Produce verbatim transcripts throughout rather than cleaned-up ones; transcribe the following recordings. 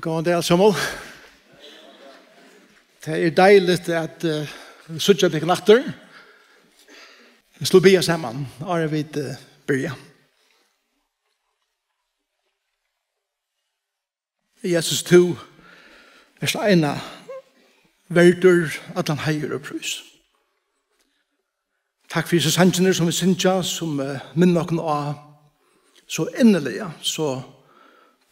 Góðan dag, alsamu. Tað er deiligt at uh, síggja tykkum aftur. Vit skulu biðja saman, áðrenn vit uh, byrja. Jesus, tú ert eina verdur allan heiður og prís. Takk fyri hesar sangirnar, sum vit syngja, sum eh, minna okkum á so inniliga, so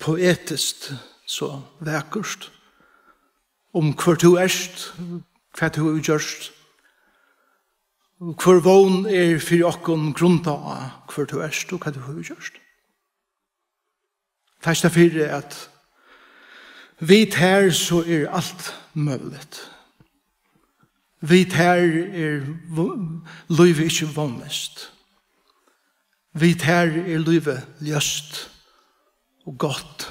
poetiskt, so vakurt, um hvør tú ert, hvat tú hevur gjørt, og hvør vón er fyri okkum grundað á, hvør tú ert og hvat tú hevur gjørt. Takk fyri, at við tær so er alt møguligt. Við tær er vo- lívið ikki vónleyst. Við tær er lívið ljóst og gott.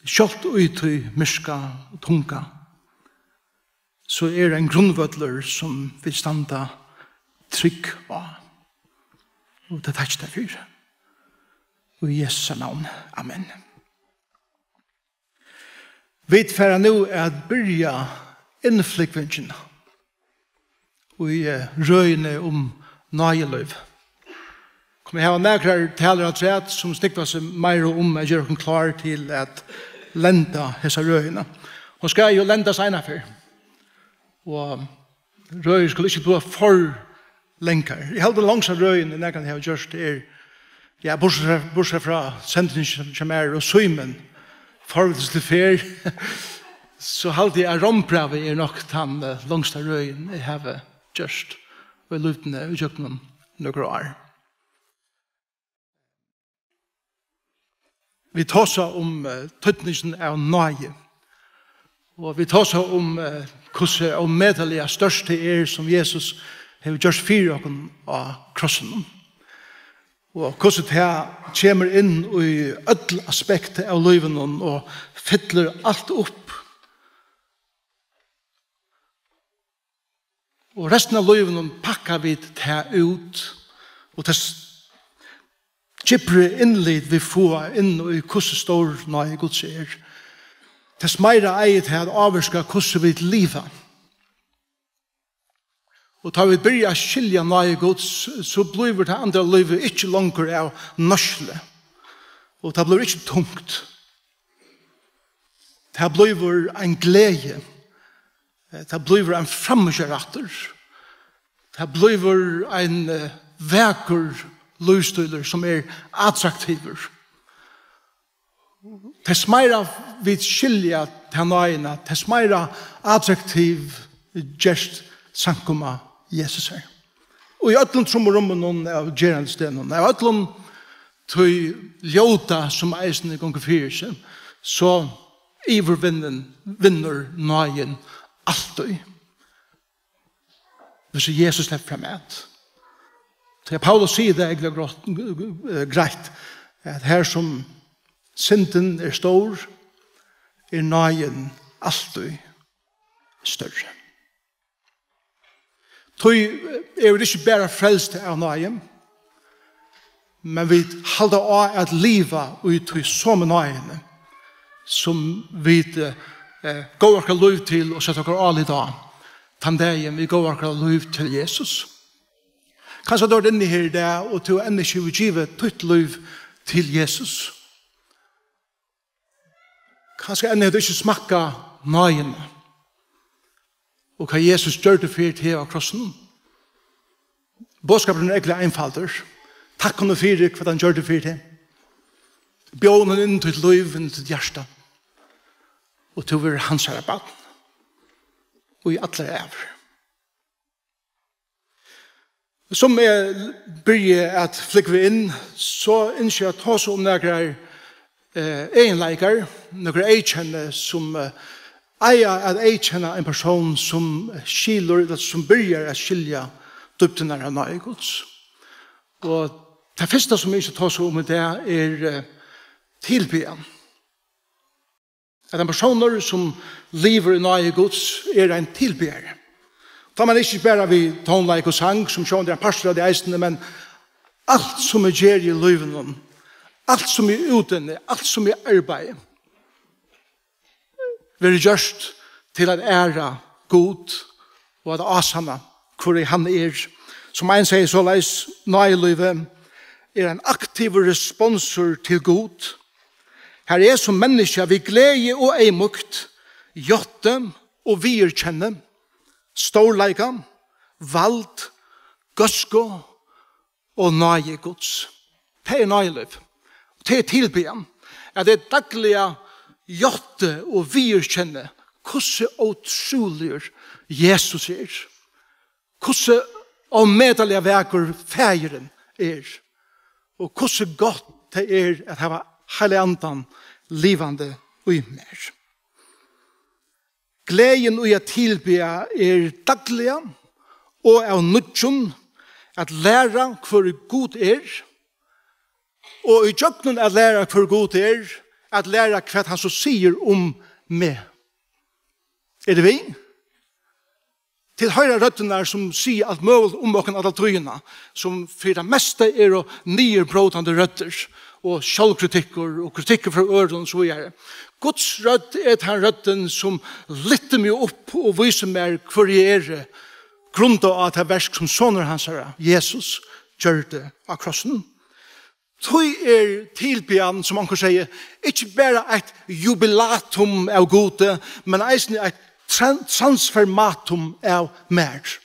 Sjálvt í tí myrka og tunga, so er ein grundvøllur, sum vit standa trygg á. Og tað takki eg tær fyri. Í Jesu navn. Amen. Vit fara nú at byrja innflúgvingina í eh, røðini um náðilív. Kunnu vit hava nakrar talur afturat, sum snúgva seg meira um at gera okkum klár til at lenda hesa røðina. Hon skal jú lendast einaferð. Og røðin skal ikki blíva for langar. Eg haldi, longsta røðin, eg nakrantíð havi gjørt, er, ja, burtursæð frá, burtursæð frá sendingin hjá mær og Símun, Forvitnislig ferð, so haldi eg, at Rómbrævið er nokk tann eh, longsta røðin, eg havi gjørt í lívdini í gjøgnum nøkur ár. Vit tosa um eh, týdningin av náði, og vit tosa um eh, hvussu ómetaliga stórt tað er, sum Jesus hevur gjørt fyri okkum á krossinum, og hvussu tað kemur inn í øll aspekt av lívinum og fyllir alt upp. Og restina av lívinum pakka vit tað út, og tess djúpri innlit vit fáa inn í, hvussu stór náði Guds er, tess meira eigur tað at ávirka, hvussu vit liva. Og tá vit byrja at skilja náði Guds, so blívur tað andliga lívið ikki longur av nýtslu. Og tað blívur ikki tungt. Tað blívur ein gleði. Eh, tað blívur ein framíhjárættur. Tað blívur ein eh, vakur lívsstílur, sum er attraktivur. Tess meira vit skilja ta náðina, tess meira attraktiv gerst samkoma Jesusar. Og í øllum trumurummunum av gerandisdegnum, av øllum tí ljóta, sum eisini gongur fyri seg, so yvirvinnur vinnur náðin altíð. Hvis Jesus sleppur framat. So Paulus sigur tað ógvuliga grátt, eh, greitt, at har sum syndin er stór, er náðin altíð størri. Tí eru vit ikki bara frelst av náði, men vit halda á at liva í tí somu náðini, sum vit eh, góvu okkara lív til og settu okkara álit á, tann dagin vit góvu okkara lív til Jesus. Kanska tú ert inni her í dag, og tú enn ikki hevur givið títt lív til Jesus. Kanska enn hevur tú ikki smakkað náðina og hvat Jesus gjørdi fyri teg á krossinum. Boðskapurin er ógvuliga einfaldur. Takk honum fyri, hvat hann gjørdi fyri teg. Bjóð honum inn í títt lív, inn í títt hjarta. Og tú verður hansara barn. Og í allari ævir. Sum eg byrji at flúgva inn, so ynski eg at tosa um nakrar eh, eginleikar, nøkur eyðkenni, sum eh, eiga at eyðkenna ein persón, sum skilur, ella sum byrjar at skilja dýpdirnar av náði Guds. Og tað fyrsta, sum eg ynski at tosa um í dag, er eh, tilbiðan. At ein persónur, sum livir í náði Guds, er ein tilbiðari. Tá man ikki bara við tónleik og sang, sum sjálvandi er ein partur av tí eisini, men alt, sum eg geri í lívinum, alt, sum eg útinni, alt, sum eg arbeiði, verður gjørt til at æra Gud og at ásanna, hvør hann er. Sum ein segði soleiðis: Náðilívið er ein aktivur responsur til Gud, har eg sum menniskja við gleði og eyðmýkt játti og viðurkenni stórleika, vald, góðsku og náði Guds. Tað er náðilív. Tað er tilbiðjan. At eg dagliga játti og viðurkenni, hvussu ótrúligur Jesus er. Hvussu ómetaliga vakur Faðirin er. Og hvussu gott tað er at hava Heilaga Andan livandi í mær. Gleðin í at tilbiðja er dagliga og av nýggjum at læra, hvør Gud er, og í gjøgnum at læra, hvør Gud er, at læra, hvat hann so sigur um meg. Eru tit við? Tit hoyra røddirnar, sum siga alt møguligt um okkum alla tíðina, sum fyri tað mesta eru niðurbrótandi røddir, og sjálvkritikkur og kritikkur frá øðrum og so víðari. Guds rødd er tann røddin, sum lyftir meg upp og vísir mær, hvør eg eri, grundað á tað verk, sum Sonur hansara, Jesus, gjørdi á krossinum. Tí er tilbiðjan, sum onkur segði, ikki bara eitt jubilatum av Gudi, men eisini eitt tran-, transformatum av mær.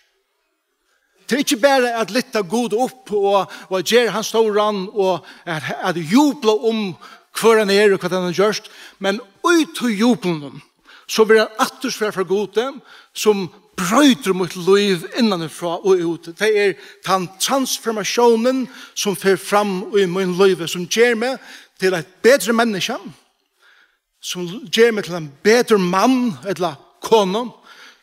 Tað er ikki bara at lyfta Gud upp og, og at gera hann stóran og at, at jubla um, hvør hann er og hvat hann hevur gjørt, men í tí jublinum, so verður ein atmosfera frá Gudi, sum broytir mítt lív innanfrá og út. Tað er tann transformatiónin, sum fer fram í mínum lívi, sum ger meg til eitt betri menniskja, sum ger meg til ein betur mann ella konu,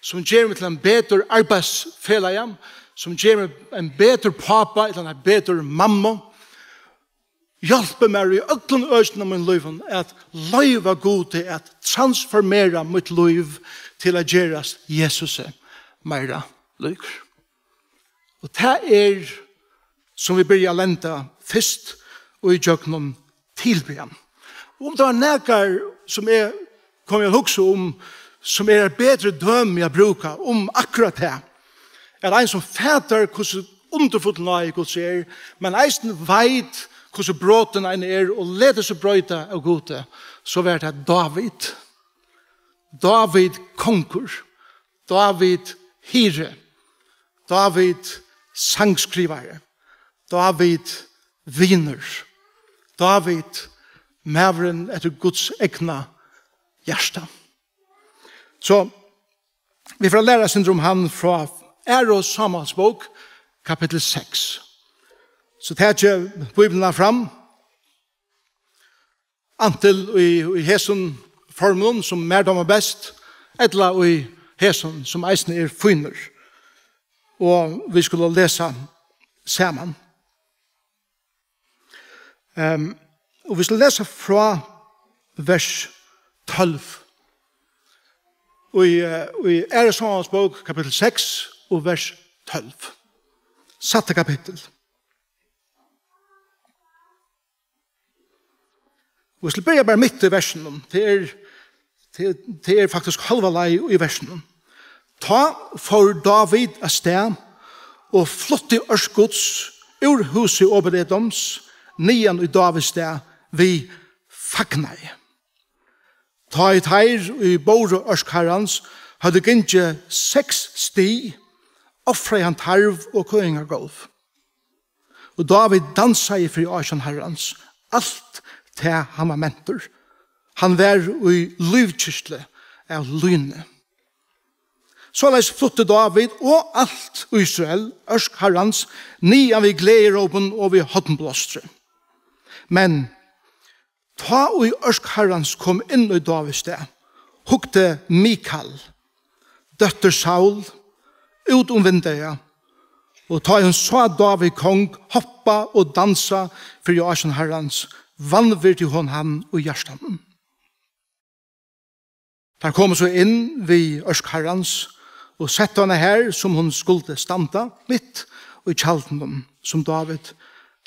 sum ger meg til ein betur arbeiðsfelaga, sum ger meg ein betur pápa ella eina betur mammu. Hjálpi mær í øllum økjum av mínum lívi at loyva Gudi at transformera mítt lív til at gerast Jesusi meira líkur. Og tað er, sum vit byrja at lenda fyrst og í gjøgnum tilbiðjan. Og um tað var nakar, sum eg kom at hugsa um, sum er eitt betri dømi at brúka um akkurát tað, at ein sum fatar, hvussu undurfull náði Guds er, men eisini veit, hvussu brotin ein er, og letur seg broyta av Gudi, so var tað Dávid. Dávid kongur, Dávid hirði, Dávid sangskrivari, Dávid vinur, Dávid maðurin eftir Guds egna hjarta. So, vit fara at læra eitt sindur um hann frá Aðru Sámuelsbók, kapittul seks. So takið Bíbliuna fram, antin í, í hesum forminum, sum mær dámar best, ella í hesum, sum eisini er fínur. Og vit skulu lesa saman. Ehm, og vit skulu lesa frá vers tólv. Og í, eh, í Aðru Sámuelsbók, kapittul seks og vers tólv. Sætta kapittul. Og vit skulu byrja bara mitt í versinum. Tað er, tað, tað er faktiskt hálva leið í versinum. Tá fór Dávid avstað og flutti ørk Guds úr húsi Obed-Edoms niðan í Dávids stað við fagnaði. Tá ið teir, ið bóru ørk Harrans, høvdu gingið seks stig, ofraði hann tarv og køðingargólv. Og Dávid dansaði fyri ásjón Harrans, alt tað hann var mentur. Hann var í lívkyrtli av líni. Soleiðis flutti Dávid og alt Ísrael ørk Harrans niðan við gleðirópum og við hornblástri. Men tá ið ørk Harrans kom inn í Dávids stað, hugdi Mikal, dóttir Saul, út um vindeygað, og tá ið hon sá Dávid kong hoppa og dansa fyri ásjón Harrans, vanvirdi hon hann í hjartanum. Teir komu so inn við ørk Harrans og settu hana har, sum hon skuldi standa, mitt í tjaldinum, sum Dávid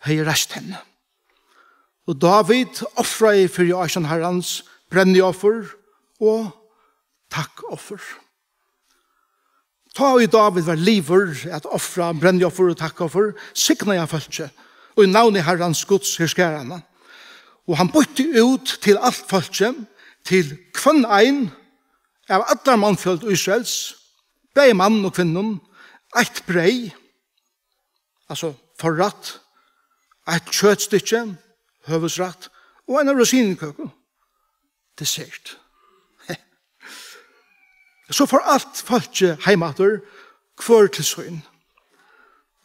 hevði reist henni. Og Dávid ofraði fyri ásjón Harrans brennioffer og takkoffur. Tá ið Dávid var liðugur at ofra brennioffer og takkoffur, signaði hann fólkið í navni Harrans, Guds herskaranna. Og hann býtti út til alt fólkið, til hvønn ein av allari mannfjøld Ísraels, bæði mann og kvinnum, eitt breyð, altso forrætt, eitt kjøtstykki, høvuðsrætt, og eina rosinukøku, dessert. So fór alt fólkið heim aftur, hvør til sín.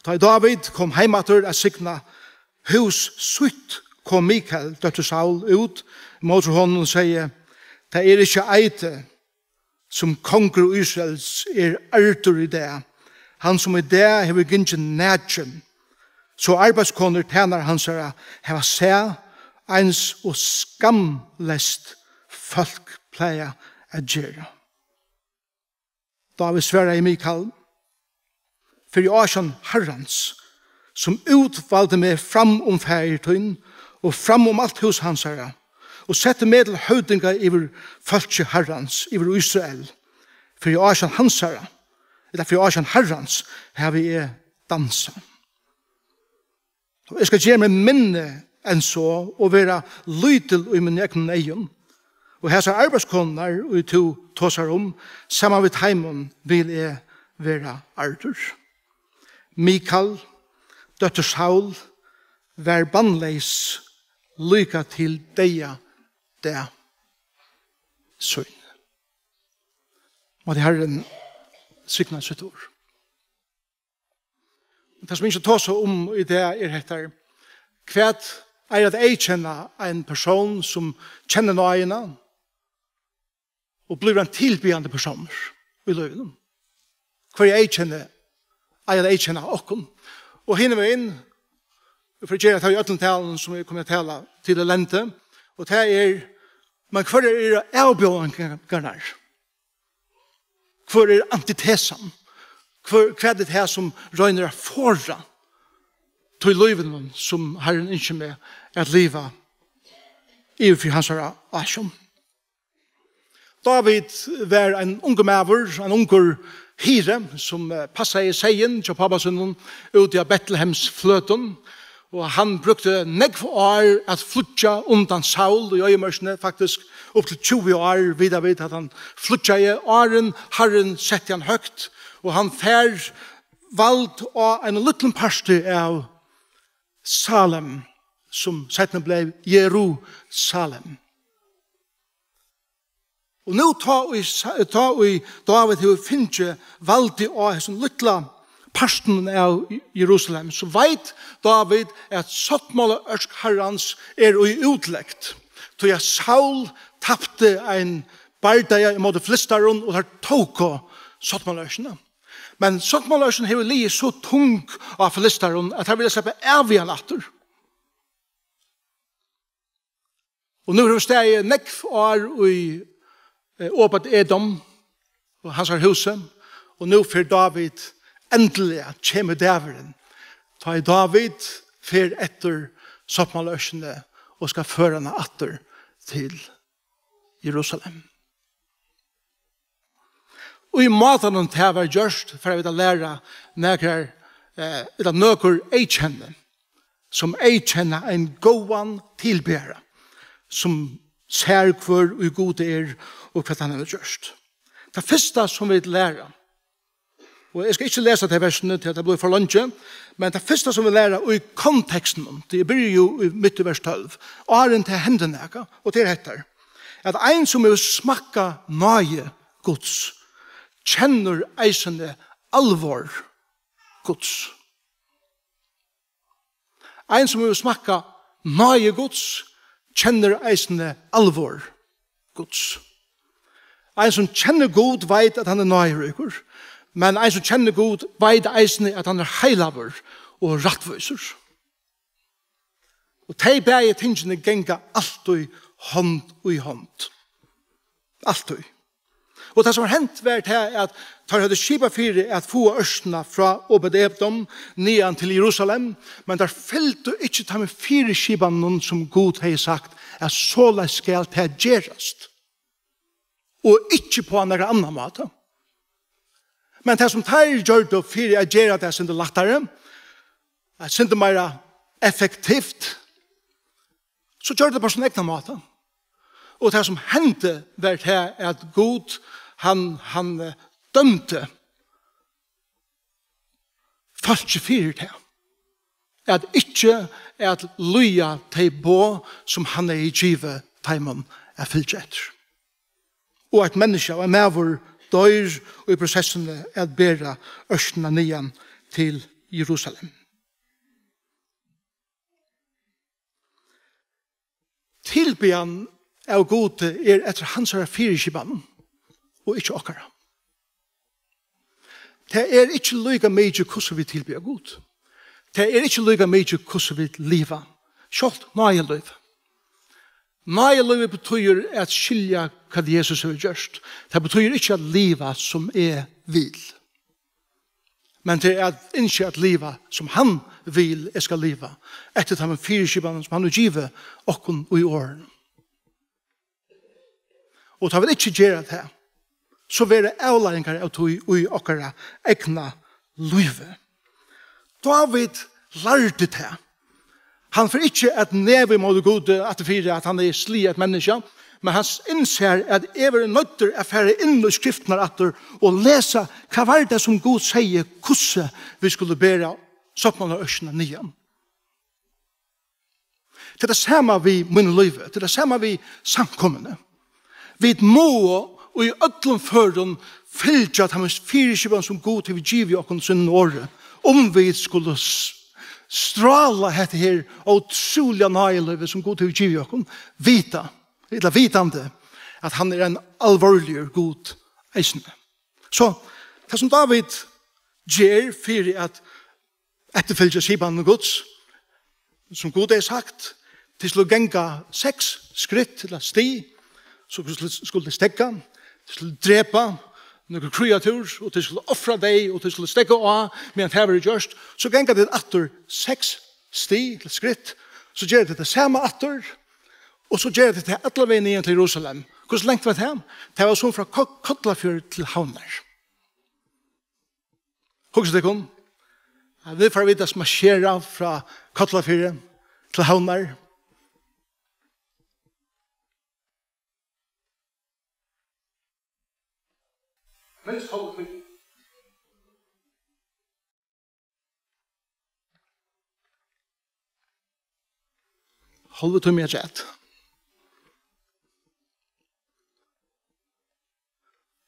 Tá ið Dávid kom heim aftur at signa hús sítt, kom Mikal, dóttir Saul, út móti honum og segði: "Tað er ikki eitið, sum kongur Ísraels er ærdur í dag, hann sum í dag hevur gingið nakin, so arbeiðskonur tænara hansara hava sæð, eins og skamleyst fólk plaga at gera." Dávid svaraði Mikal: "Fyri ásjón Harrans, sum útvaldi meg fram um faðir tín og fram um alt hús hansara, og setti meg til høvdinga yvir fólki Harrans, yvir Ísrael, fyri ásjón hansara, ella fyri ásjón Harrans, havi eg dansað. Og eg skal gera meg minni enn so og vera lítil í mínum egnum eygum. Og hasar arbeiðskonurnar, ið tú tosar um, saman við teimum vil eg vera ærdur." Mikal, dóttir Saul, var bannleys líka til deyða dag sín. Mátti Harrin signa sítt orð. Tað, sum eg ynski at tosa um í dag, er hetta: Hvat er at eyðkenna ein persón sum kennir náðina og blívur ein tilbiðjandi persónur í lívinum? Hvørji eyðkenni, eiga at eyðkenna okkum? Og hinvegin, fyri at gera tað í øllum talum, sum eg komi at tala til at lenda, og tað er: men hvørjar eru avbjóðingarnar? Hvør er antitesan? Hvør, hvat er tað, sum roynir at forða tí lívinum, sum Harrin ynskir meg at liva yvir fyri hansara ásjón? Dávid var ein ungur maður, ein ungur hirði, sum, eh, passaði seyðin hjá pápa sínum úti á Betlehemsfløtum. Og hann brúkti nógv ár at flýggja undan Saul í oyðimørkini, faktiskt upp til tjúgu ár, vita vit, at hann flýggjaði, áðrenn Harrin setti hann høgt, og hann fær vald á einum lítlum parti av Salem, sum seinni bleiv Jerusalem. Og nú, tá ið Sa-, tá ið Dávid hevur fingið valdið á hesum lítla partinum av Jerusalem, so veit Dávid, at sáttmálaørk Harrans er í útlegd, tí at Saul tapti ein bardaga ímóti filistarum, og teir tóku sáttmálaørkina. Men sáttmálaørkin hevur ligið so tung á filistarum, at teir vilja sleppa av við hann aftur. Og nú hevur staðið nógv ár í, eh, Obed-Edom og hansara húsi, og nú fer Dávid, endiliga kemur dagurin, tá ið Dávid fer eftir sáttmálaørkini og skal føra hana aftur til Jerusalem. Og í mátanum tað var gjørt, fara vit at læra nakrar, eh, ella nøkur eyðkenni, sum eyðkenna ein góðan tilbiðara, sum sær, hvør ið Gud er, og hvat hann hevur gjørt. Tað fyrsta, sum vit læra, og eg skal ikki lesa tey versini, tí at tað blívur for leingi, men tað fyrsta, sum vit læra í kontekstinum, tí eg byrji jú í, mitt í vers tólv, áðrenn tað hendir nakað, og tað er hetta, at ein, sum hevur smakkað náði Guds, kennir eisini alvor Guds. Ein, sum hevur smakkað náði Guds, kennir eisini alvor Guds. Ein, sum kennir Gud, veit, at hann er náðiríkur, men ein, sum kennir Gud, veit eisini, at hann er heilagur og rættvísur. Og tey bæði tingini ganga altíð hond í hond. Altíð. Og tað, sum var hent, var tað, at teir høvdu skipað fyri at fáa ørkina frá Obed-Edom niðan til Jerusalem, men teir fylgdu ikki teimum fyriskipanunum, sum Gud hevði sagt, at soleiðis skal tað gerast. og ikki på nakran annan máta. Men tað, sum teir gjørdu fyri at gera tað eitt sindur lættari, eitt sindur meira effektivt, so gjørdu tað bara sín egna máta. Og tað, sum hendi, var tað, at Gud, hann, hann, eh, dømdi fólki fyri tað, at ikki at lýða tey boð, sum hann hevði givið teimum at fylgja eftir. Og eitt menniskja, og ein maður doyr í prosessini at bera ørkina niðan til Jerusalem. Tilbiðjan av Gudi er eftir hansara fyriskipan og ikki okkara. Tað er ikki líka mikið, hvussu vit tilbiðja Gud. Tað er ikki líka mikið, hvussu vit liva. Sjálvt náðilív. Náðilívið betýðir at skilja, hvat Jesus hevur gjørt. Tað betýðir ikki at liva, sum eg vil. Men tað er at ynskja at liva, sum hann vil, eg skal liva, eftir teimum fyriskipanum, sum hann hevur givið okkum í orðinum. Og tá vit ikki gera tað, so verða avleiðingar av tí í okkara egna lívi. Dávid lærdi tað. Hann fer ikki at neva ímóti Gudi aftur fyri, at hann er sligið eitt menniskja, men hann s-, innsær, at eg verði noyddur at fara inn í skriftirnar aftur og lesa, hvat var tað, sum Gud segði, hvussu vit skulu bera sáttmálaørkina niðan. Tað er tað sama við mínum lívi, tað er tað sama við samkomuni. Vit mugu í øllum førum fylgja teimum fyriskipan, sum Gud hevur givið okkum í sínum orði, um vit skulu s-, strála hetta her ótrúliga náðilívi, sum Gud hevur givið okkum, vita, ella vitandi, at hann er ein alvorligur Gud eisini. So, tað sum Dávid ger fyri at eftirfylgja skipanini Guds, sum Gud hevði sagt, tit skulu ganga seks skritt ella stig, so skulu, skulu tit steðga, tit skulu drepa nøkur kríatúr, og tit skulu ofra tey, og tit skulu steðga á, meðan tað verður gjørt, so ganga tit aftur seks stig ella skritt, so gera tit tað sama aftur, og so gera tit tað allan vegin niðan til Jerusalem. Hvussu langt var tað? Tað var sum frá Ko-, Kollafjørð til Havnar. Hugsið tykkum, at vit fara vit at marsjera frá Kollafirði til Havnar. Minst hálva tíð. Hálva tíð afturat.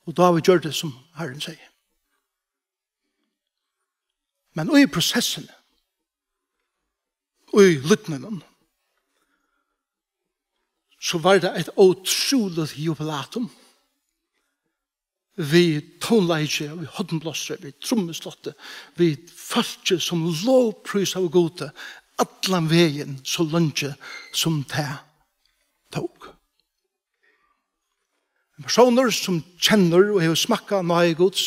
Og Dávid gjørdi, sum Harrin segði. Men í prosessini, í lydninum, so var tað eitt ótrúligt jubilatum. Við tónleiki, við hornblástri, við trummuslætti, við fólki, sum lovprísaðu Gudi allan vegin, so leingi sum tað tók. Ein persónur, sum kennir og hevur smakkað náði Guds,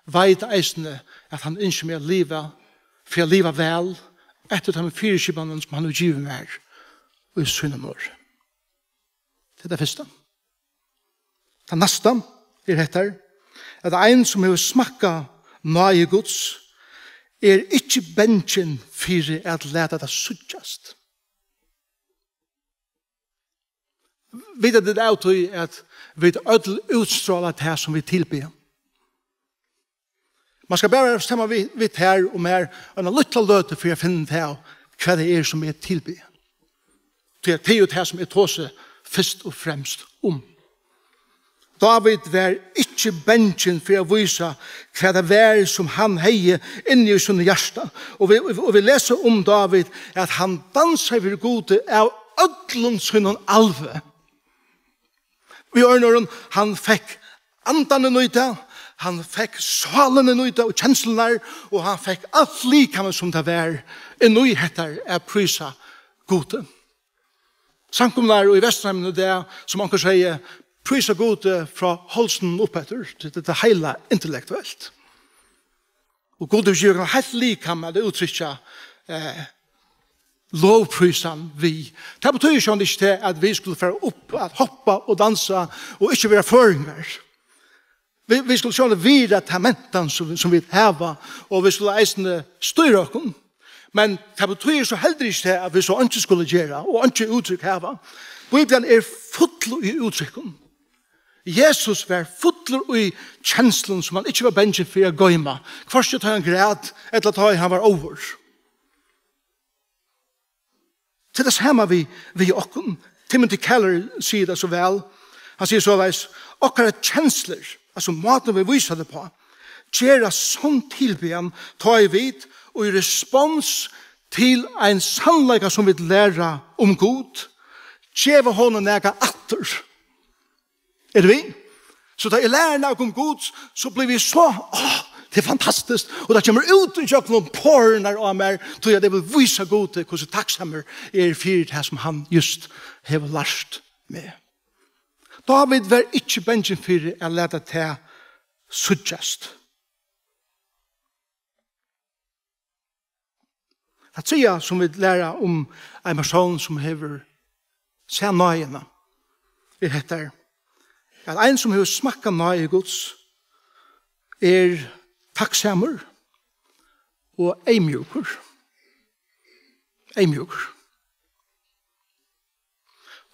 veit eisini, at hann ynskir meg at liva, fyri at liva væl, eftir teimum fyriskipanum, sum hann hevur givið mær í sínum orði. Tað er tað fyrsta. Tað næsta er hetta, at ein, sum hevur smakkað náði Guds, er ikki bangin fyri at lata tað síggjast. Vita tit av tí, at vit øll útstrála tað, sum vit tilbiðja? Man skal bara vera saman við, við tær og mær eina lítla løtu fyri at finna tað, hvat tað er, sum er tilbiðjan. Tí at tað er jú tað, sum eg tosi fyrst og fremst um. Dávid var ikki bangin fyri at vísa, hvat tað var, sum hann hevði inni í sínum hjarta. Og vit, og vit lesa um Dávid, at hann dansaði fyri Gudi av øllum sínum alvi. Við øðrum orðum, hann fekk andan inn í tað, hann fekk sálina inn í tað og kenslurnar, og hann fekk alt likamið, sum tað var, inn í hetta at prísa Gudi. Samkomurnar í Vesturheiminum í dag, sum onkur segði, prísa Gudi frá hálsinum og uppeftir, tað er tað heila intellektuelt. Og Gud hevur givið okkum heilt likam at úttrykkja, eh, lovprísan við. Tað betýðir sjálvandi ikki tað, at vit skulu fara upp at hoppa og dansa og ikki vera føroyingar. Vit, vit skulu sjálvandi virða talentan, sum, sum vit hava, og vit skulu eisini stýra okkum. Men tað betýðir so heldur ikki tað, at vit so einki skulu gera og einki úttrykk hava. Bíblian er full í úttrykkum. Jesus var fullur í kenslum, sum hann ikki var bangin fyri at goyma, hvørki tá hann græt ella tá hann var óður. Til tað sama við, við okkum. Timothy Keller sigur tað so væl. Hann sigur soleiðis: "Okkara kenslur, altso mátin vit vísa tað uppá, gera sonn tilbiðjan, tá ið vit í respons til ein sannleika, sum vit læra um Gud, geva honum nakað aftur." Eru vit við? So tá eg læri nakað um Gud, so blívi eg so, áh, tað er fantastiskt. Og tað kemur út ígjøgnum porurnar á mær, tí at eg vil vísa Gudi, hvussu takksamur eg eri fyri tað, sum hann júst hevur lært meg. Dávid var ikki bangin fyri at lata tað síggjast. Tað triðja, sum vit læra um ein persón, sum hevur sæð náðina, er hetta, at ein, sum hevur smakkað náði Guds, er takksamur og eyðmjúkur. Eyðmjúkur.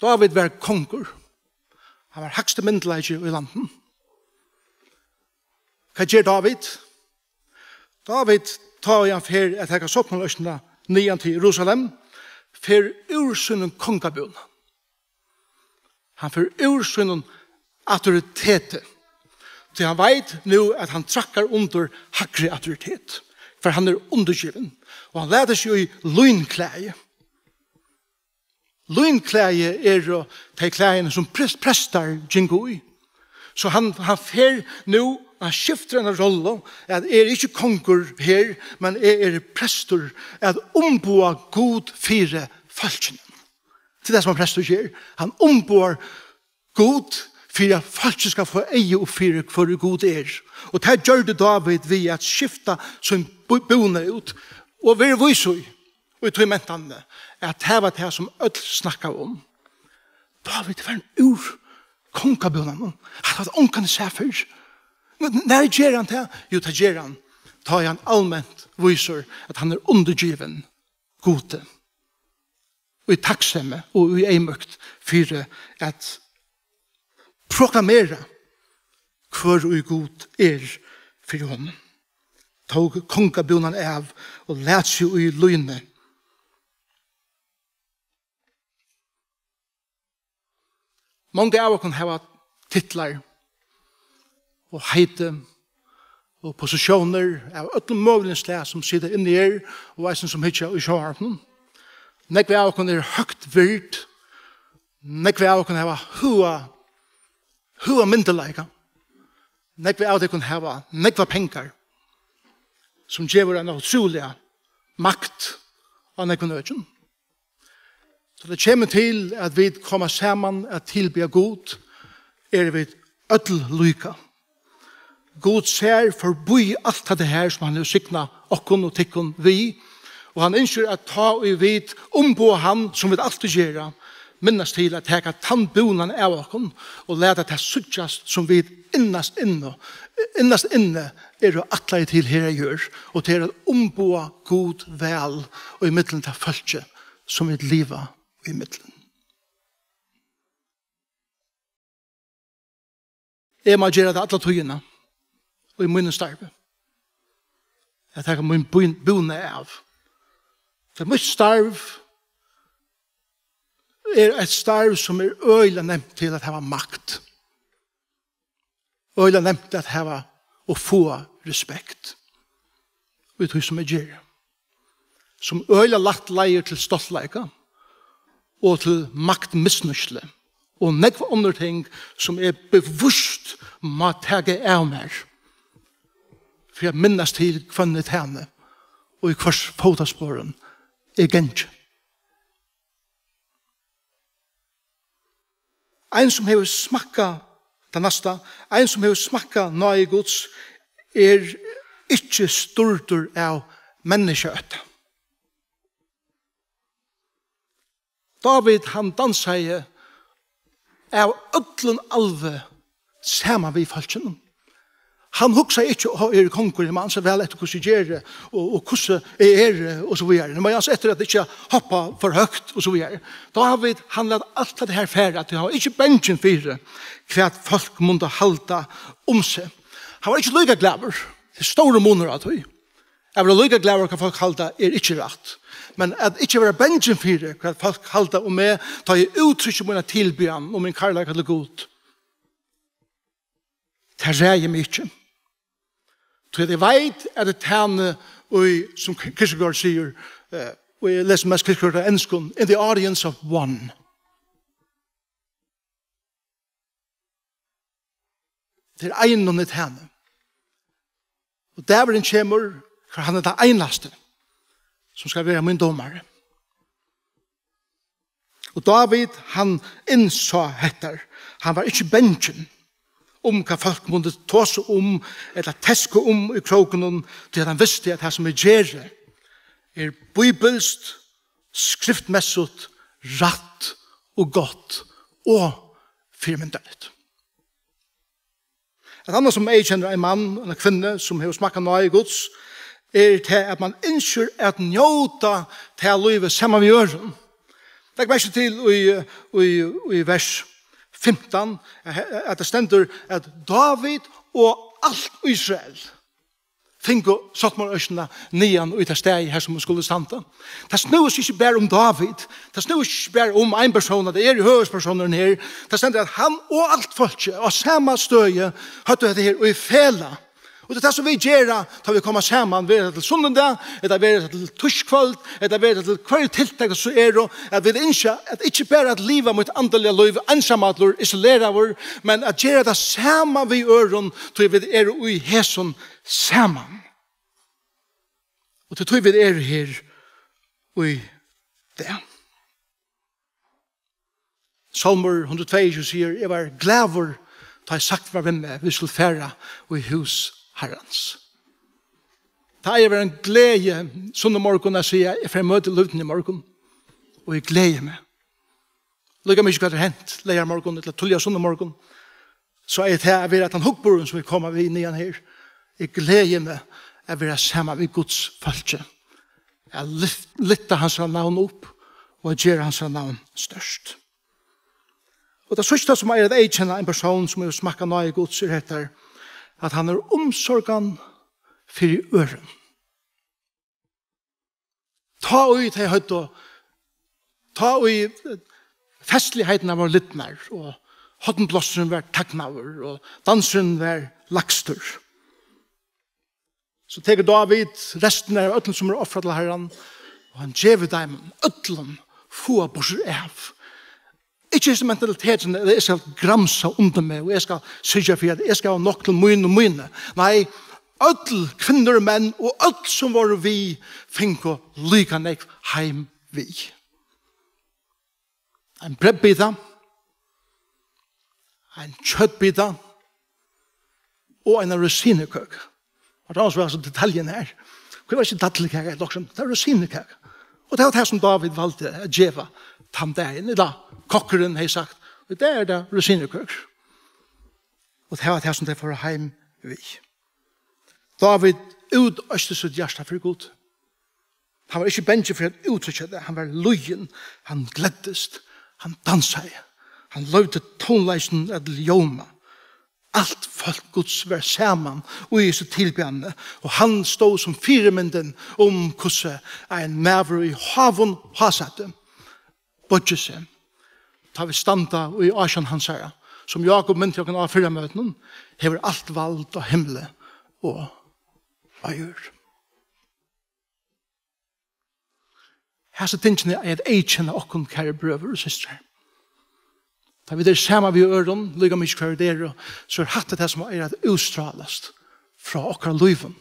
Dávid var kongur. Hann var hægsti myndugleiki í landinum. Hvat ger Dávid? Dávid, tá ið hann fer at taka sáttmálaørkina niðan til Jerusalem, fer úr sínum kongabúna. Hann fer úr sínum autoriteti. Tí hann veit nú, at hann traðkar undir hægri autoritet, for hann er undirgivin. Og hann lætur seg í línklæði. Línklæði eru tey klæðini, sum pres-, prestar gingu í. So hann, hann fer nú, hann skiftir eina rollu, at eg eri ikki kongur her, men eg eri prestur, at umboða Gud fyri fólkinum. Til tað, sum ein prestur ger. Hann umboðar Gud fyri, at fólkið skal fáa eyga upp fyri, hvør Gud er. Og tað gjørdi Dávid við at skifta sín bú-, búna út og vera vís í, í tí mentanini, at tað var tað, sum øll snakkaðu um. Dávid var úr kongabúnanum. Hann hevði ongan sæð fyrr. Men nær ger hann tað? Jú, tað ger hann, tá ið hann alment vísir, at hann er undirgivin Gudi, í takksemi og í eyðmýkt fyri at proklamera, hvør ið Gud er fyri honum. Tók kongabúnan av og læt seg í líni. Mong av okkum hava titlar og heiti og posisjónir av øllum møguligum slag, sum sita inni her, og eisini sum hyggja í sjónvarpinum. Nógv av okkum eru høgt vird. Nógv av okkum hava høga, høga myndugleika. Nógv av tykkum hava nógvar pengar, sum gevur eina ótrúliga makt á nógvum økjum. So tað kemur til, at vit koma saman at tilbiðja Gud, eru vit øll líka. Gud sær forbi alt hetta her, sum hann hevur signað okkum og tykkum við, og hann ynskir, at tá ið vit umboða hann, sum vit altíð gera, minnast til at taka tann búnan av okkum og lata tað síggjast, sum vit innast inni, innast inni eru ætlaðir til her á jørð, og tað er at umboða Gud væl og í millum tað fólkið, sum vit liva í millum. Eg má gera tað alla tíðina í mínum starvi, at taka mín bú-, búna av. For mítt starv er eitt starv, sum er øgiliga nemt til at hava makt. Øgiliga nemt at hava og fáa respekt í tí, sum eg geri, sum øgiliga lætt leiðir til stoltleika og til maktmisnýtslu og nógv onnur ting, sum eg bevíst má taka av mær fyri at minnast til, hvønn eg tæni og í hvørs fótasporum eg gangi. Ein, sum hevur smakkað tað næsta, ein, sum hevur smakkað náði Guds, er ikki stýrdur av menniskjaótta. Dávid, hann dansaði av øllum alvi saman við fólkinum. Hann hugsaði ikki: "Ó, eg eri kongur, eg man so væl eftir, hvussu eg geri, og, og hvussu eg eri," og so víðari. Nú má eg ansa eftir at ikki hoppa for høgt, og so víðari. Dávid, hann læt alt hetta her fara, tí hann var ikki bangin fyri, hvat fólk mundu halda um seg. Hann var ikki líka glaður. Tað er stórur munur á tí. At vera líka glaður, hvat fólk halda, er ikki rætt. Men at ikki vera bangin fyri, hvat fólk halda um meg, tá eg úttrykki mína tilbiðan og mín kærleika til Gud, tað ræði meg ikki. Tí at eg veit, at eg tæni í, sum Kierkegaard sigur, eh, og eg lesi mest Kierkegaard á enskum, "in the audience of one." Tað er einum eg tæni. Og dagurin kemur, har hann er tann einasti, sum skal vera mín dómari. Og Dávid, hann innsá hetta. Hann var ikki bangin um, hvat fólk mundu tosa um, ella teska um í krókunum, tí at hann visti, at tað, sum eg geri, er bíbilskt, skriftmessigt, rætt og gott og fyrimyndarligt. Eitt annað, sum eyðkennir ein mann og eina kvinnu, sum hevur smakkað náði Guds, er tað, at mann ynskir at njóta tað lívið saman við øðrum. Legg merki til í, í, í vers fimtan, at tað stendur, at Dávid og alt Ísrael fingu sáttmálaøkina niðan í tað staðið, har sum hon skuldi standa. Tað snúði seg ikki bara um Dávid. Tað snúði seg ikki bara um ein persón, at tað er høvuðspersónurin her. Tað stendur, at hann og alt fólkið á sama støði høvdu hetta her í felag. Og tað er tað, sum vit gera, tá vit koma saman, vera tað til sunnudag, ella vera tað til týskvøld, ella vera tað til hvørji tiltøk, sum eru, at vit ynskja at ikki bara at liva mítt andaliga lív einsamallur, isoleraður, men at gera tað saman við øðrum, tí vit eru í hesum saman. Og tí, tí vit eru her í dag. Sálmur hundrað og tveyogtjúgu sigur: "Eg var glaður, tá ið sagt var við meg: Vit skulu fara í hús Harrans." Tað eigur at vera ein gleði sunnumorgun at siga: "Eg fari at møta lívdini í morgun, og eg gleði meg." Líka mikið hvat er hent leygarmorgun ella tíðliga sunnumorgun, so er tað at vera tann hugburðurin, sum vit koma við niðan her. Eg gleði meg at vera saman við Guds fólki, at lyf-, lyfta hansara navn upp og at gera hansara navn stórt. Og tað síðsta, sum er at eyðkenna ein persón, sum hevur smakkað náði Guds, er hetta, at hann er umsorgan fyri øðrum. Tá ið tey høvdu, tá ið festligheitirnar vóru lidnar, og hornblásturin var tagnaður, og dansurin var lagstur, so tekur Dávid restina av øllum, sum er ofrað til Harran, og hann gevur teimum øllum, fáa burtur av. Ikki hesin mentalitetin, at eg skal gramsa undir meg, og eg skal syrgja fyri, at eg skal hava nokk til mín og míni. Nei, øll, kvinnur og menn, og øll, sum vóru við, fingu líka nógv heim við. Ein breyðbita, ein kjøtbita og eina rosinukøku. Og tað var so, altso, detaljin her. Hví var ikki dadlukaka ella okkurt? Tað var rosinukaka. Og tað var tað, sum Dávid valdi at geva tann dagin. Ella kokkurin hevði sagt: "Í dag er tað rosinukøkur." Og tað var tað, sum tey fóru heim við. Dávid útoysti sítt hjarta fyri Gud. Hann var ikki bangin fyri at úttrykkja tað. Hann var lýðin. Hann gleddist. Hann dansaði. Hann loyvdi tónleikinum at ljóma. Alt fólk Guds var saman í hesi tilbiðjanini, og hann stóð sum fyrimyndin um, hvussu ein maður í háum hásæti boyggir seg, tá vit standa í ásjón hansara, sum Jákup minti okkum á fyrra møtinum, hevur alt vald á himli og á jørð. Hasi tingini eiga at eyðkenna okkum, kæru brøður og systrar. Tá vit eru saman við øðrum, líka mikið hvar vit eru, so er hatta tað, sum eigur at útstrálast frá okkara lívum.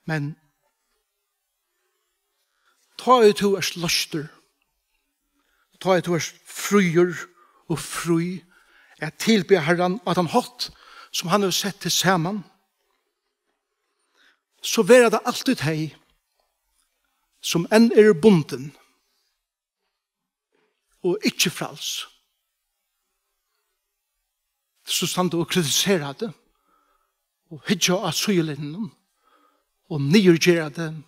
Men tá ið tú ert loystur, tá ið tú ert fríur og frí at tilbiðja Harran á tann hátt, sum hann hevur sett teg saman, so verða tað altíð tey, sum enn eru bundin og ikki fræls, so standa og kritisera teg og hyggja á síðulinjunum og niðurgera teg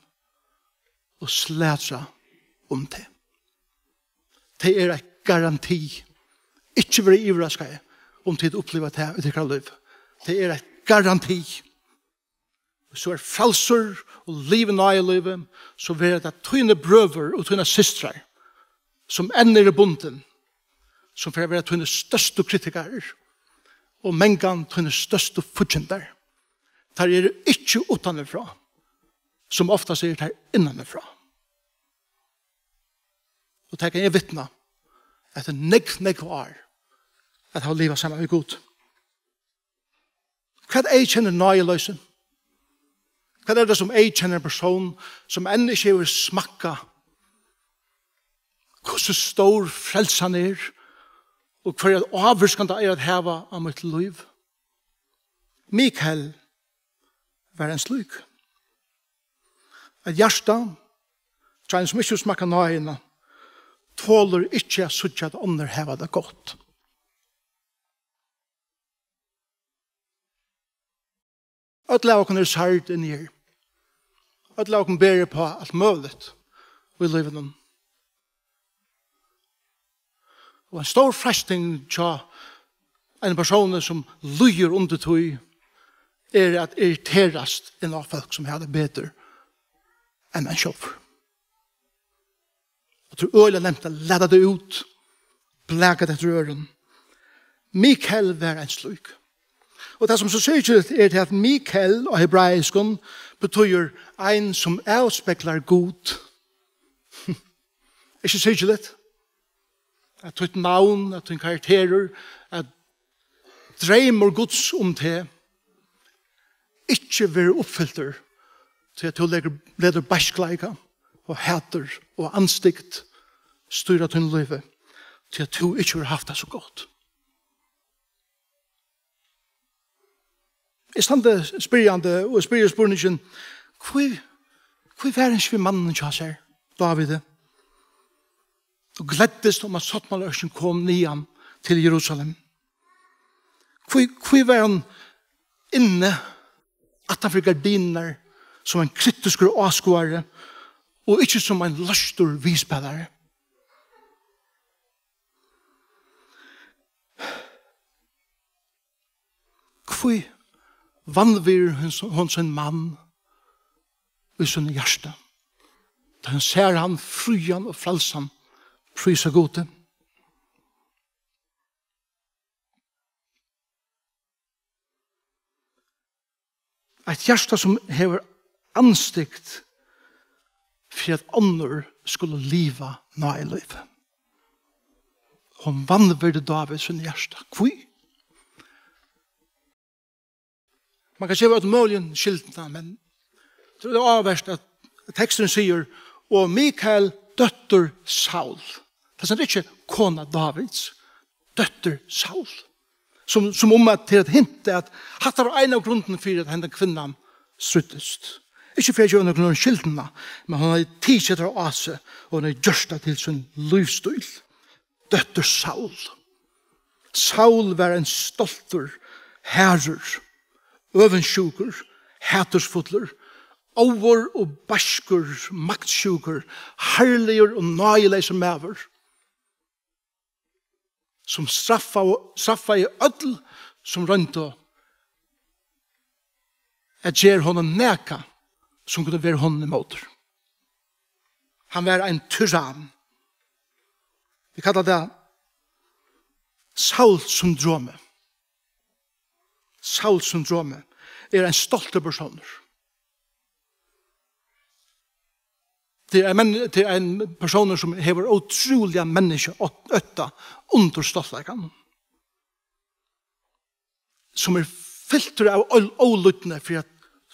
og slatra um teg. Tað er ein garanti. Ikki verið yvirraskað, um tit uppliva tað í tykkara lív. Tað er ein garanti. Hvis tú ert frælsur og livir náðarlívið, so verða tað tínir brøður og tínar systrar, sum enn eru bundin, sum fer at vera tínir størstu kritikarar og mangan tínir størstu fíggindar. Teir eru ikki uttanfrá, sum oftast eru teir innanfrá. Og tað kann eg vitna eftir nógv, nógv ár at hava livað saman við Gud. Hvat eyðkennir náðiloysi? Hvat er tað, sum eyðkennir ein persón sum enn ikki hevur smakkað, hvussu stór frelsan er, og hvørja ávirkan tað er at hava á mítt lív? Mikael var ein slík. Eitt hjarta hjá einum, sum ikki hevur smakkað náðina, tolir ikki at síggja, at onnur hava tað gott. Øll av okkum eru særd inni her. Øll av okkum bera upp á alt møguligt í lívinum. Og ein stór freisting hjá ein persóni, sum lýgur undir tí, er at irriterast inn á fólk, sum hava tað betur enn ein sjálvur. Og tað er øgiliga nemt at lata tað út, blaka tað eftir øðrum. Mikael var ein slík. Og tað, sum so syrgiligt er, er at Mikael á hebraiskum betýðir ein, sum avspeglar Gud. Ikki syrgiligt? At títt navn, at tín karakterur, at dreymur Guds um teg ikki verður uppfyltur, tí at tú letur, letur beiskleika og hatur og andstygd stýra tínum lívi, tí at tú ikki hevur havt tað so gott. Eg standi spyrjandi og spyrji spurningin: hví, hví var hann ikki við manninum hjá sær, Dávidi, og gleddist um, at sáttmálaørkin kom niðan til Jerusalem? Hví, hví var hann inni aftan fyri gardinurnar sum ein kritiskur áskoðari og ikki sum ein loystur viðspælari? Hví vanvirðir hon, hon sín mann í sínum hjarta, tá hon sær hann frían og frælsan prísa Gudi? Eitt hjarta, sum hevur andstygd fyri, at onnur skulu liva náðarlív. Hon vanvirdi Dávid sín hjarta. Hví? Man kann geva øll møguligu skyldina, men tað er áhugavert, at teksturin sigur: "Og Mikael, dóttir Saul." Tað stendur ikki kona Dávids, dóttir Saul. Sum, sum um at, til at hinta at hatta var ein av grundunum fyri, at hendan kvinnan stríddist. Ikki fyri at geva nøkrum øðrum skyldina, men hon hevði tikið tað á seg, og hon hevði gjørt tað til sín lívsstíl. Dóttir Saul. Saul var ein stoltur, harður, øvundsjúkur, hatursfullur, óður og beiskur, maktsjúkur, harðligur og náðileysur maður, sum straffaðu, straffaði øll, sum royndu at gera honum nakað, sum kundi verið honum ímótur. Hann var ein tyrann. Vit kalla tað Saul-syndromið. Saul-syndromið er ein stoltur persónur. Tað er ein menn-, tað er ein persónur, sum hevur ótrúliga menniskjaótta undir stoltleikanum, sum er fyltur av ól-, ólýdni fyri at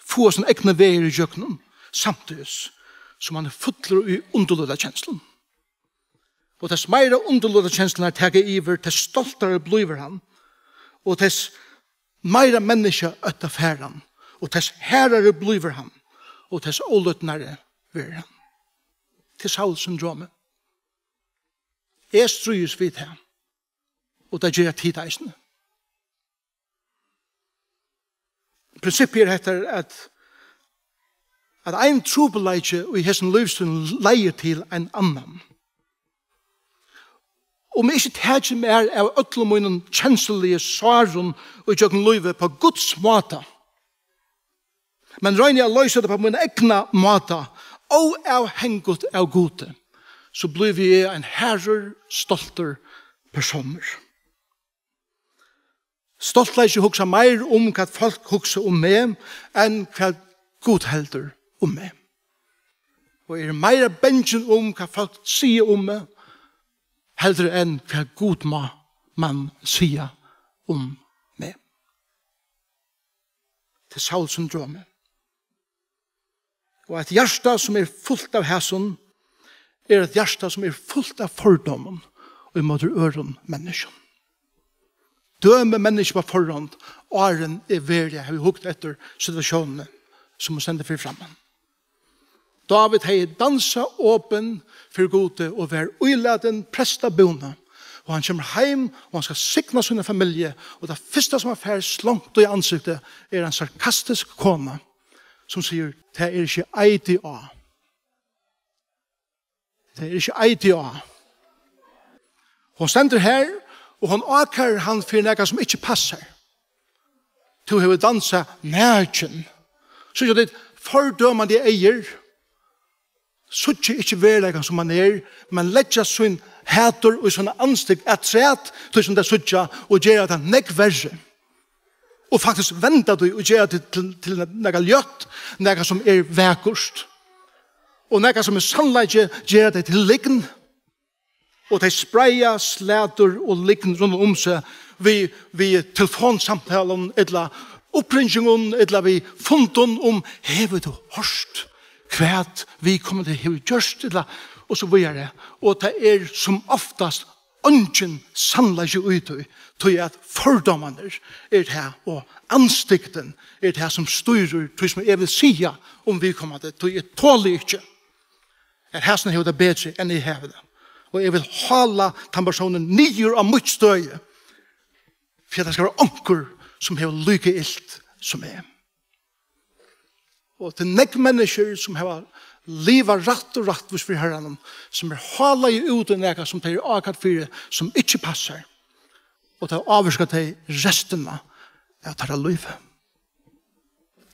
fáa sín egna veg ígjøgnum, samtíðis sum hann er fullur í undirlíkindarkenslum. Og tess meira undirlíkindarkenslurnar taka yvir, tess stoltari blívur hann, og tess meira menniskjaótta fær hann, og tess harðari blívur hann, og tess ólýdnari verður hann. Tað er Saul-syndromið. Eg stríðist við tað, og tað gera tit eisini. Prinsippið er hetta, at, at ein trupulleiki í hesum lívsstílum leiðir til ein annan. Um eg ikki taki mær av øllum mínum kensluligu sárum í gjøgnum lívið på Guds máta, men royni at loysa tað på mín egna máta, óavhangigt av Gudi, so blívi eg ein harður, stoltur persónur. Stoltleiki hugsar meir um, hvat fólk hugsa um meg, enn hvat Gud heldur um meg. Og eg eri meira bangin um, hvat fólk siga um meg, heldur enn hvat Gud má, man siga um meg. Tað er Saul-syndromið. Og eitt hjarta, sum er fult av hasum, er eitt hjarta, sum er fult av fordómum ímóti øðrum menniskjum. Dømi menniskju á forhond, áðrenn eg veruliga havi hugt eftir situatiónini, sum hon stendur fyri framman. Dávid hevði dansað opin fyri Gudi og var ílatin prestabúna. Og hann kemur heim, og hann skal signa sína familju, og tað fyrsta, sum hann fær slongt í ansiktið, er ein sarkastisk kona, sum sigur: "Tað er ikki eiti á." Tað er ikki eiti á. Hon stendur her, og hon ákærir hann fyri nakað, sum ikki passar. Tú hevur dansað nakin. Síggja tit, fordømandi eygu síggja ikki veruleikan, sum hann er, men leggja sín hatur og sína andstygd afturat, tí sum tey síggja, og gera tað nógv verri. Og faktiskt venda tí og gera tað til, til nakað ljótt, nakað, sum er vakurt. Og nakað, sum er sannleiki, gera tey til lygn. Og tey spreiða slatur og lygn rundan um seg við, við telefonsamtalum, ella uppringingum, ella við fundum um: "Hevur tú hoyrt, hvat viðkomandi hevur gjørt?" ella og so víðari. Og tað er sum oftast eingin sannleiki í tí, tí at fordómarnir er tað, og andstygdin er tað, sum stýrir tí, sum eg vil siga um viðkomandi, tí eg toli ikki, at hasin hevur tað betri, enn eg havi tað. Og eg vil hála tann persónin niður á mítt støði, fyri at tað skal vera onkur, sum hevur líka ilt sum eg. Og til nógv menniskjur, sum hava livað rætt og rættvíst fyri Harranum, sum er hálað út í nakað, sum tey eru ákærd fyri, sum ikki passar. Og tað ávirkar tey restina av teirra lívi.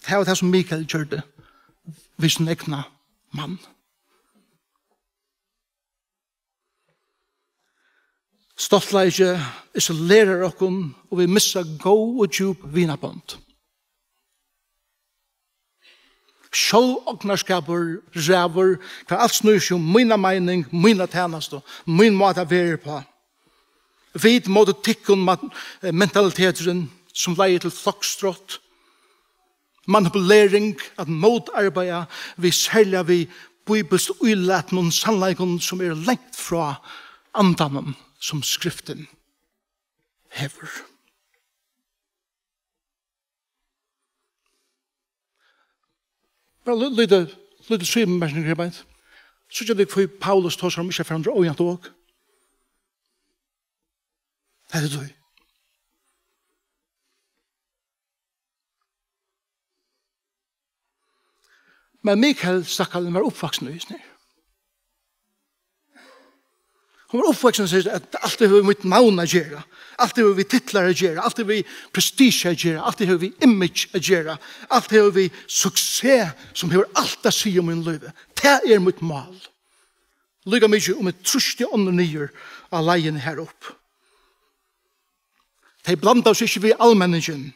Tað var tað, sum Mikael gjørdi við sín egna mann. Stoltleiki isolerar okkum, og vit missa góð og djúp vinabond. Sjálvognarskapur ræður, har alt snýr seg um mína meining, mína tænastu, mín máta at vera uppá. Vit móti tykkum, man-, eh, mentaliteturin, sum leiðir til floksstrott, manipulering, at mótarbeiða við, serliga við bíbilskt ílatnum sannleikum, sum er langt frá andanum, sum Skriftin hevur. Bara lí-, lítið, lítið síðumerking her beint. Síggja tit, hví Paulus tosar um ikki at fara undir ójavnt ok? Hetta er tí. Men Mikael, stakkalin, var uppvaksin í hesum her. Hon var uppvaksin, sigur, at alt hevur við mítt navn at gera. Alt hevur við titlar at gera. Alt hevur við prestige at gera. Alt hevur við image at gera. Alt hevur við suksess, sum hevur alt at siga um mín lívi. Tað er mítt mál. Líka mikið um eg trýsti onnur niður á leiðini har upp. Tey blandaðu seg ikki við almenningin.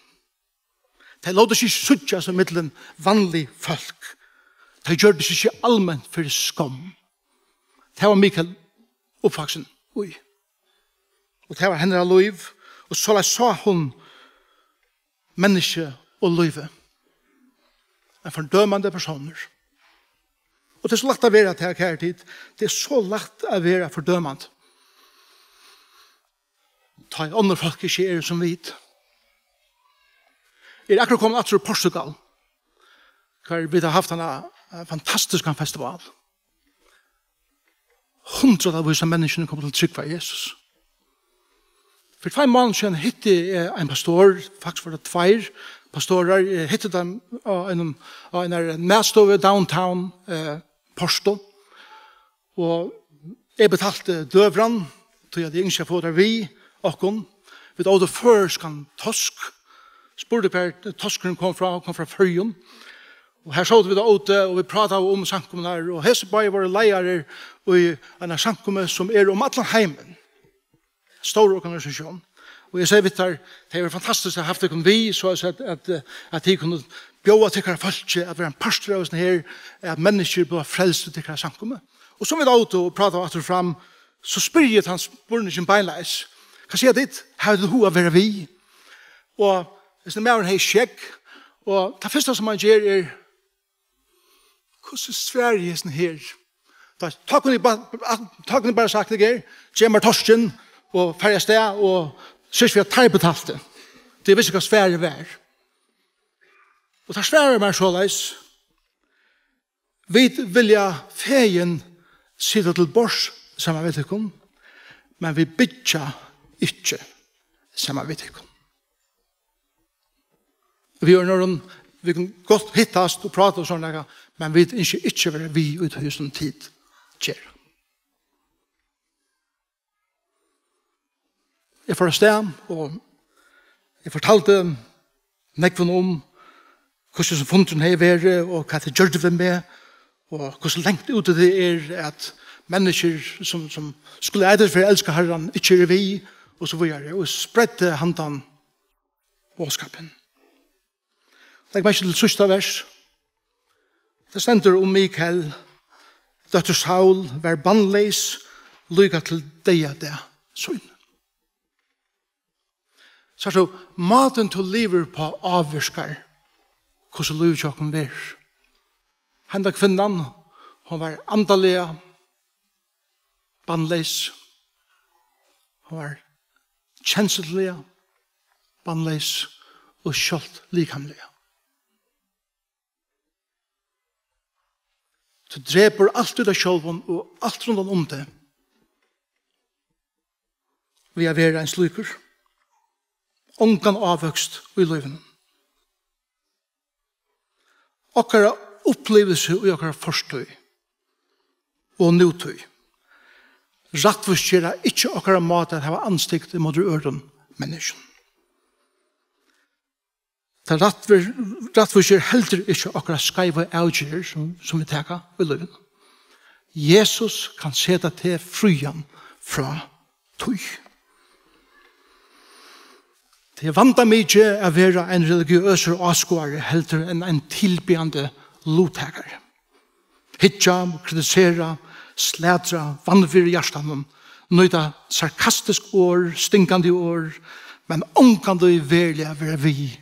Tey lótu seg ikki síggjast ímillum vanlig fólk. Tey gjørdu seg ikki alment fyri skomm. Tað var Mikael uppvaksin í. Og tað var hennara lív. Og soleiðis sá hon menniskju og lívið. Ein fordømandi persónur. Og tað er so lætt at vera tað, kæru tit. Tað er so lætt at vera fordømandi. Tá ið onnur fólk ikki eru sum vit. Eg eri akkurát komin aftur úr Portugal, har vit hava havt ein, eh, fantastiskan festival. hundraðavís av menniskjum komu til at trúgva á Jesus. Fyri tveim mánaðum síðan hitti eg ein pastor, faktiskt var tað tveir pastorar, eg hitti teir á einum, á einari matstovu downtown, eh, Porto. Og eg betalti døgurðan, tí at eg ynskti at fáa teir við okkum. Vit ótu føroyskan tosk. Spurdi hvar toskurin kom frá, kom frá Føroyum. Og her sótu vit og ótu, og vit prátaðu um samkomurnar, og hesir báðir vóru leiðarar í eini samkomu, sum er um allan heimin. Stór organisatión. Og eg segði við teir, tað hevur verið fantastiskt at havt tykkum við, so at, at, at tit kunnu bjóða tykkara fólki at vera ein partur av hesum her, at menniskju blíva frelst í tykkara samkomu. Og sum vit ótu og prátaðu aftur og fram, so spyrji eg tann spurningin beinleiðis. Hvat siga tit? Hava tit hug at vera við? Og hesin maðurin hevði skegg, og tað fyrsta sum hann ger er, hvussu svari eg hesum her? Tá, tá kunnu tit bara, tá kunnu tit bara sagt, eg er, gev mær toskin og farið avstað og syrgt fyri at teir betaltu. Tí eg visti, hvat svarið var. Og teir svaraðu mær soleiðis: Vit vilja fegin sita til borðs saman við tykkum, men vit byggja ikki saman við tykkum. Við øðrum orðum, vit kunnu gott hittast og práta og sovorðið, men vit ynskja ikki at vera við í tí sum tit gera. Eg fór avstað, og eg fortaldi nógvum um, hvussu hesin fundurin hevði verið, og hvat tað gjørdi við meg, og hvussu langt úti tað er, at menniskjur, sum, sum skulu eita fyri at elska Harran, ikki eru við, og so víðari. Og spreiddi handan boðskapin. Legg merki til síðsta vers. Tað stendur um Mikael: Dóttir Saul var barnleys líka til deyðadag sín. Sært tú, mátin tú livir uppá ávirkar, hvussu lívið hjá okkum verður. Henda kvinnan, hon var andaliga barnleys. Hon var kensluliga barnleys og sjálvt likamliga. Tú drepur alt í tær sjálvum og alt rundan um teg við at vera ein slíkur. Ongan ávøkst í lívinum. Okkara upplivilsi í okkara fortíð og nútíð rættvísgera ikki okkara máta at hava andstygd ímóti øðrum menniskjum. Tað rættvísir, rættvísir heldur ikki okkara skeivu avgerðir, sum, sum vit taka í lívinum. Jesus kann seta teg frían frá tí. Tað er vandamikið at vera ein religiøsur áskoðari heldur enn ein tilbiðjandi luttakari. Hyggja, kritisera, slatra, vanvirða í hjartanum, nýta sarkastisk orð, stingandi orð, men ongantíð veruliga vera við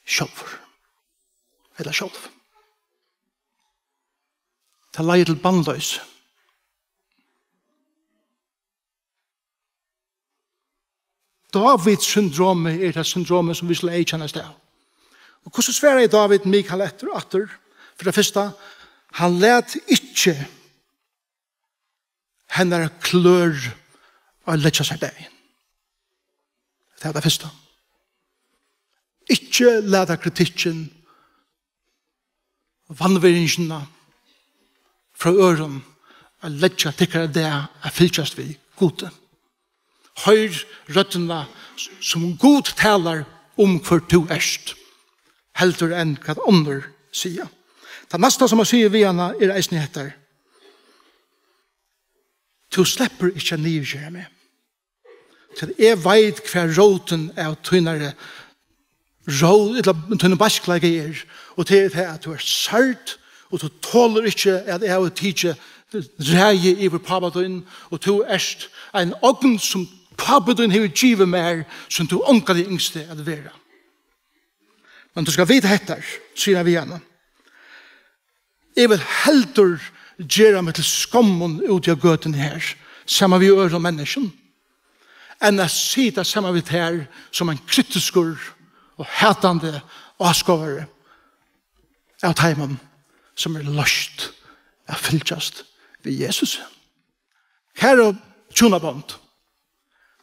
sjálvur. Ella sjálv. Tað leiðir til barnloysi. David-syndromið er tað syndromið, sum vit skulu eyðkennast av. Og hvussu svaraði David Mikael eftir, aftur? Fyri tað fyrsta, hann læt ikki hennara klør at leggja sær dagin. Tað er tað fyrsta. Ikki lata kritikkin, vanvirðingina frá øðrum at leggja tykkara dag at fylgjast við Gudi. Hoyr røddina, sum Gud talar um hvør tú ert, heldur enn hvat onnur siga. Tað næsta, sum hann sigur við hana, er eisini hetta: Tú sleppur ikki at niðurgera meg. Tí eg veit, hvar rótin av tínari rót, ella tínum beiskleika er, og tað er tað, at tú ert særd, og tú tolir ikki, at eg havi tikið ræði yvir pápa tín, og tú ert ein ogn, sum pápi tín hevur givið mær, sum tú ongantíð ynskti at vera. Men tú skalt vita hetta, sigur hann við hana. Eg vil heldur gera meg til skommin úti á gøtuni her, saman við øðrum menniskjum, enn at sita saman við tær sum ein kritiskur og hatandi áskoðari av teimum, sum eru loyst at fylgjast við Jesus. Kæru hjúnabond,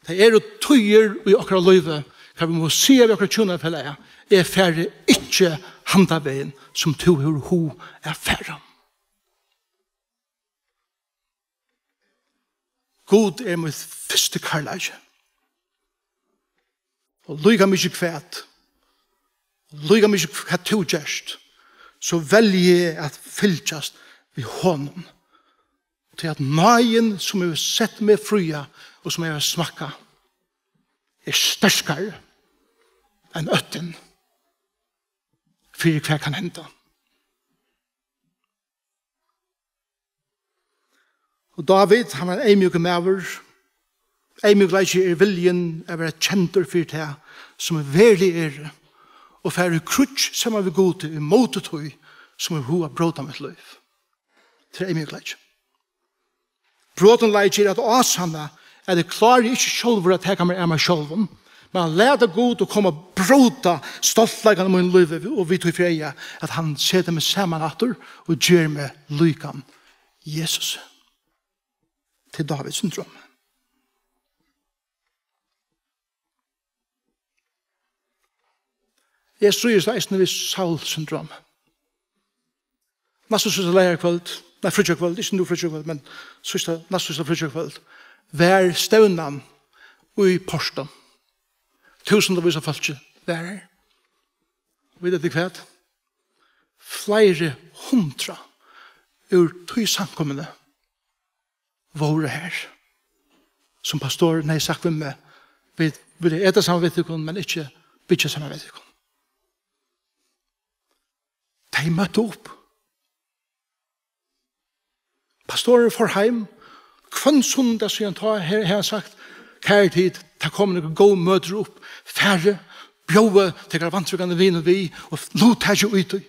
tað eru tíðir í okkara lívi, hvar vit mugu siga við okkara hjúnafelag: "Eg fari ikki handan vegin, sum tú hevur hug at fara." Gud er mín fyrsti kærleiki. Og líka mikið hvat, líka mikið hvat tú gert, so velji eg at fylgjast við honum. Tí at náðin, sum hevur sett meg fría og sum eg havi smakkað, er sterkari enn óttin fyri hvat kann henda. Og Dávid, hann var ein eyðmjúkur maður. Eyðmjúkleiki er viljin at vera kendur fyri tað, sum eg veruliga eri, og fara í kríggj saman við Gudi ímóti tí, sum hevur hug at bróta mítt lív. Tað er eyðmjúkleiki. Brotinleiki er at ásanna, at eg klári ikki sjálvur at taka mær av mær sjálvum, men at lata Gud og koma og bróta stoltleikan í mínum lívi og við tí fyri eyga, at hann setir meg saman aftur og ger meg líkan Jesus. Til Dávid syndrom. Eg stríðist eisini við Saul syndrom. Næstu síðsta leygarkvøld, nei, fríggjakvøld, ikki nú fríggjakvøld, men síðsta, næstu síðsta fríggjakvøld, var stevnan í Porto. Túsundavís av fólki var har. Og vita tit hvat? Fleiri hundrað úr tí samkomuni vóru har, sum pastorin hevði sagt við meg: "Vit vilja eta saman við tykkum, men ikki byggja saman við tykkum." Tey møttu upp. Pastorin fór heim. Hvønn sunnudag síðan tá hevur hann sagt: "Kæru tit, tað koma nøkur góð møti upp. Farið, bjóðið tykkara vantrúgvandi vinum við og luttakið í tí."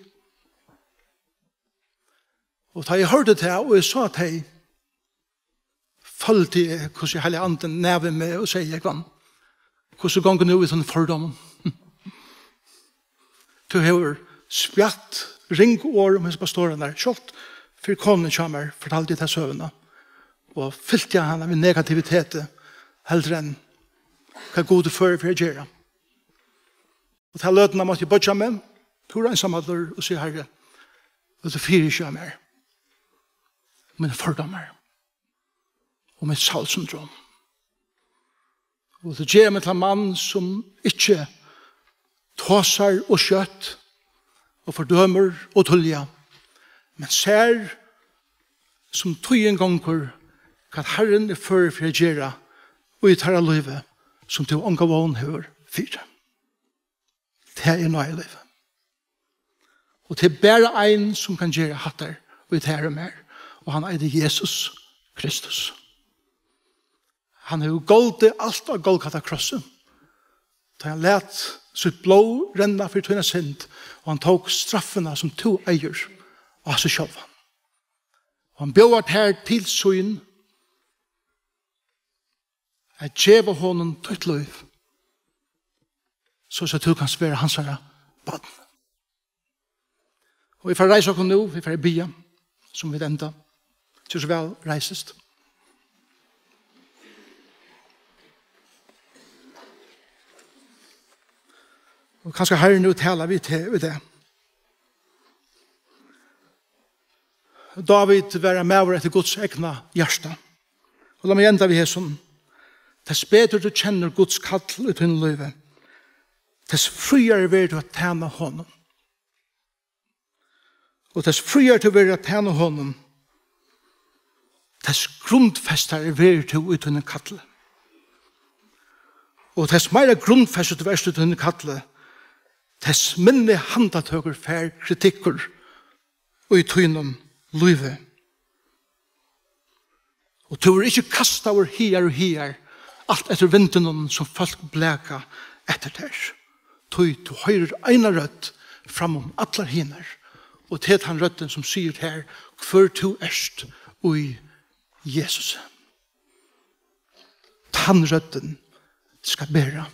Og tá eg hoyrdi tað, og eg sá tey, føldi eg, hvussu Heilagi Andin nær við meg og segði: "Jógvan, hvussu gongur nú við tínum fordómum? Tú hevur spjatt ring orð um hesar pastorarnar, sjálvt fyri konuni hjá mær, fortaldi eg ta søguna, og fylti hana við negativiteti, heldur enn hvat Gud er førur fyri at gera." Og ta løtuna mátti eg boyggja meg, púra einsamallur, og siga: "Harri, vilt tú fyrigevi mær mínir fordómar og mítt Saul-syndrom? Og vilt tú gera meg til ein mann, sum ikki tosar ov skjótt og fordømir ov tíðliga, men sær, sum tíðin gongur, hvat Harrin er førur fyri at gera í teirra lívi, sum tú onga vón hevur fyri." Tað er náðilív. Og tað er bara ein, sum kann gera hatta í tær og mær, og hann eitur Jesus Kristus. Hann hevur goldið alt á Golgata krossi, tá hann læt sítt blóð renna fyri tína synd, og hann tók straffina, sum tú eigur, á seg sjálvan. Og hann bjóðar tær til sín at geva honum títt lív, so at tú kanst vera hansara barn. Og vit fara at reisa okkum nú, vit fara at biðja, sum vit enda. Ger so væl, reisist. Og kanska Harrin nú talar við teg í dag. Dávid var ein maður eftir Guds egna hjarta. Og lat meg enda við hesum. Tess betur tú kennir Guds kall í tínum lívi, tess fríari verður tú at tæna honum. Og tess fríari tú verður at tæna honum, tess grundfestari verður tú í tínum kalli. Og tess meira grundfestur tú ert í tínum kalli, tess minni handatøkur fær kritikkur í tínum lívi. Og tú verður ikki kastaður higar og higar, alt eftir vindinum sum fólk blaka eftir tær. Tí tú hoyrir eina rødd fram um allar hinar, og tað er tann røddin, sum sigur tær, hvør tú ert í Jesusi. Tann røddin skal bera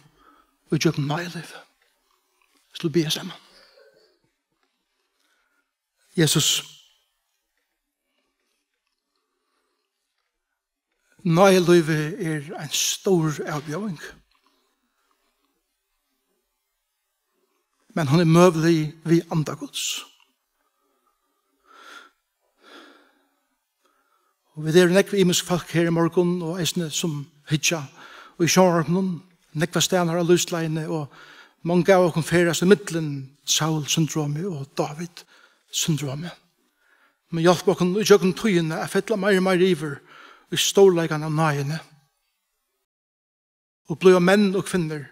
í gjøgnum náðilívið. Skulu biðja saman. Jesus, Náðilívið er ein stór avbjóðing, men hon er møgulig við anda Guds. Og vit eru nógv ymisk fólk her í morgun, og eisini sum hyggja í sjónvarpinum, nógvar staðnar á lívsleiðini, og mong av okkum ferðast í millum Saul-syndromið og David-syndromið. Men hjálp okkum í gjøgnum tíðina at fella meir og meir yvir í stórleikan av náðini og blíva menn og kvinnur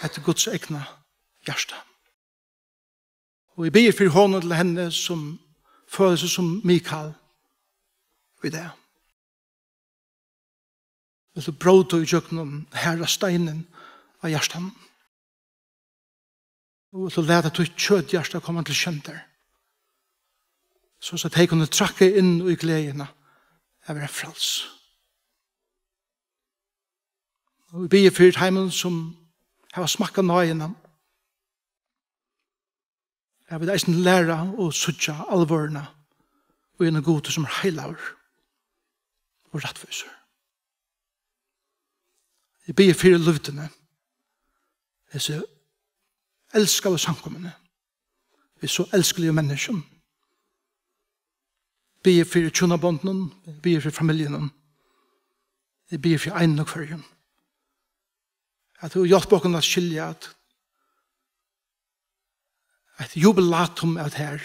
eftir Guds egna hjarta. Og eg biði fyri honum ella henni, sum følir seg sum Mikael í dag. Vilt tú bróta í gjøgnum harða steinin á hjartanum? Og vilt tú lata títt kjøthjarta koma til sjóndar, so at tey kunnu trakka inn í gleðina at vera fræls? Og vit biðja fyri teimum, sum hava smakkað náðina, at vit eisini læra og síggja alvoruna í einum Gudi, sum er heilagur og rættvísur. Eg biði fyri lívdini, hesi elskaðu samkomuni, við so elskiligu menniskjum. Biði fyri hjúnabondunum, biði fyri familjunum. Eg biði fyri einum og hvørjum, at tú hjálpir okkum at skilja, at eitt jubilatum av tær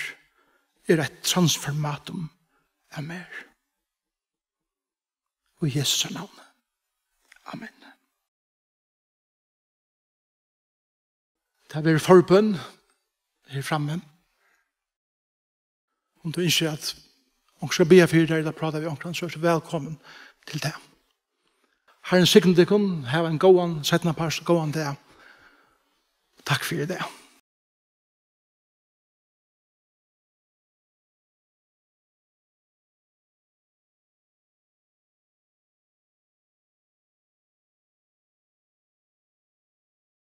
er eitt transformatum av mær. Í Jesu navni. Amen. Tað verður forbøn her frammi. Um tú ynskir, at onkur skal biðja fyri tær ella práta við onkran, so ert tú vælkomin til tað. Harrin signi tykkum. Hav ein góðan seinnapart, góðan dag. Takk fyri í dag.